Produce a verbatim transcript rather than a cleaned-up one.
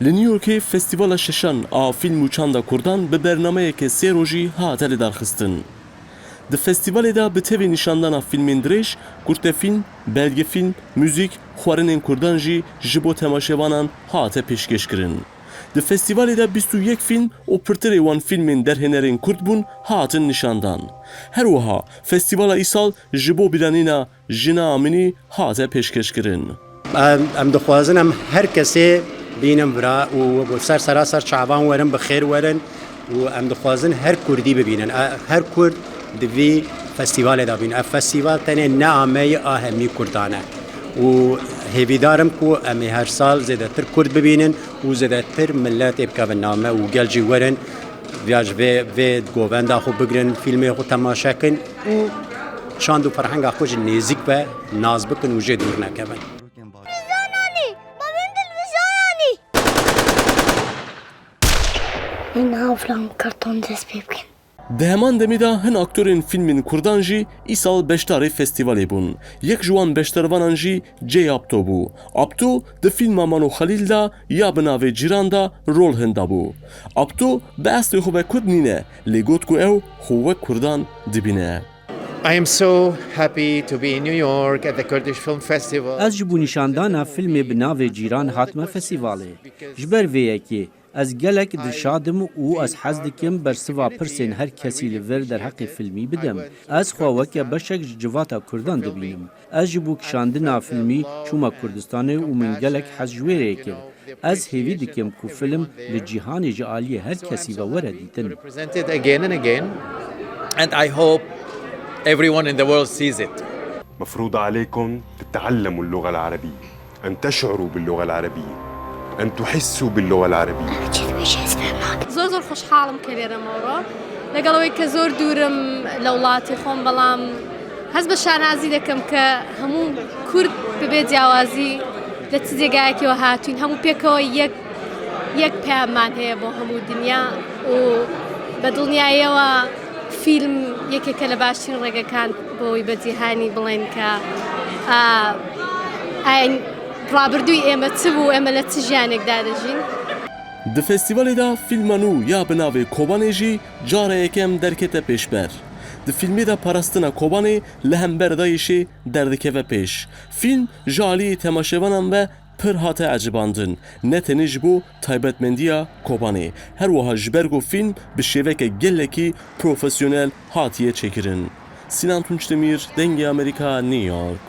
Li New Yorkê Festîvala Şeşan a Fîlm û Çanda Kurdan bi bernameyeke sê rojî hate lidarxistin. Di festîvalê de bi tevî nîşandana fîlmên dirêj, kurtefîlm, belgefîlm, muzîk, xwarinên kurdan jî ji bo temaşevanan hate pêşkêşkirin. Di festîvalê de bîst û yek fîlm û pirtirê wan fîlmên derhênerên kurd bûn hatin nîşandan. Her wiha festîvala îsal ji bo bîranîna Jina Aminî hate pêşkêşkirin. Em, em dixwazin em her kesê bînin vira û ser seraser çavan werin, bi xêr werin û em dixwazin her Kurdî bibînin. E, her Kurd di vî festîvalê de bînin. Ev festîval tenê ne ameyî a hemî Kurdan e û hêvîdar im ku em ê her sal zêdetir Kurd bibînin û zêdetir miletê bikevin name û gel jî werin, viya ji vê, vê govenda xwe bigirin, fîlmê xwe temaşe kin û çand û ferhenga xwe ji nêzîk ve nas bikin û jê dûr nekevin. Televizyonanî, bavên televizyonanî. Min nav lan karton dest pê bikin. Di heman demê de hin aktorên fîlmên kurdan jî îsal beşdarê festîvalê bûn. Yek ji wan beşdarvanan jî Cey Apto bû. Apto di fîlma Mano Xelîl de ya bi navê Cîran de rol hinda bû. Apto bi eslê xwe ve kurd nîne, lê got ku ew xwe wek kurdan dibîne. I am so happy to be in New York at the Kurdish Film Festival. Ez ji bo nîşandana fîlmê bi navê Cîran hatime festîvalê. Ji ber vê yekê ez gelek dilşad im û ez hez dikim bersiva pirsên her kesî li vir derheqê fîlmî bidim. Ez xwe weke beşek ji civata kurdan dibînim. Ez ji bo kişandina fîlmî çûme Kurdistanê û min gelek hez ji wê rê kir. Ez hêvî dikim ku fîlm li cîhanê ji aliyê her kesî ve were dîtin. Represented again and again, and I hope everyone in the world sees it. مفروض عليكم تتعلموا اللغة العربية، أن تشعروا باللغة العربية، أن تحسوا باللغة العربية. Zor zor xweşhalim ke lêrem oro. لەگەڵ ئەوەی کە زۆر دوورم لە وڵاتی خۆم، بەڵام هەست بە شانازی دەکەم کە هەموو کورد بەبێ جیاوازی لە چ جێگایەکەوە هاتوین، هەموو پێکەوە یەک، یەک پەیاممان هەیە بۆ هەموو دنیا و بە دڵنیاییەوە فیلم یەکێکە لە باشترین ڕێگەکان بۆی بە جیهانی بڵێن کە، ئا، ئاین ڕابردووی ئێمە چ بوو، ئێمە لە چ ژیانێکدا دەژین. Di festîvalê de fîlma nû ya bi navê Kobanê jî cara yekem derkete pêşber. Di fîlmê de parastina Kobanê li hember DAIŞê derdikeve pêş. Fîlm ji aliyê temaşevanan ve pir hate ecibandin, ne tenê ji bo taybetmendiya Kobanê, her wiha ji ber ku fîlm bi şêveke gelekî profesyonel hatiye çêkirin. Sinan Tunçdemir, Dengê Amerîka, New York.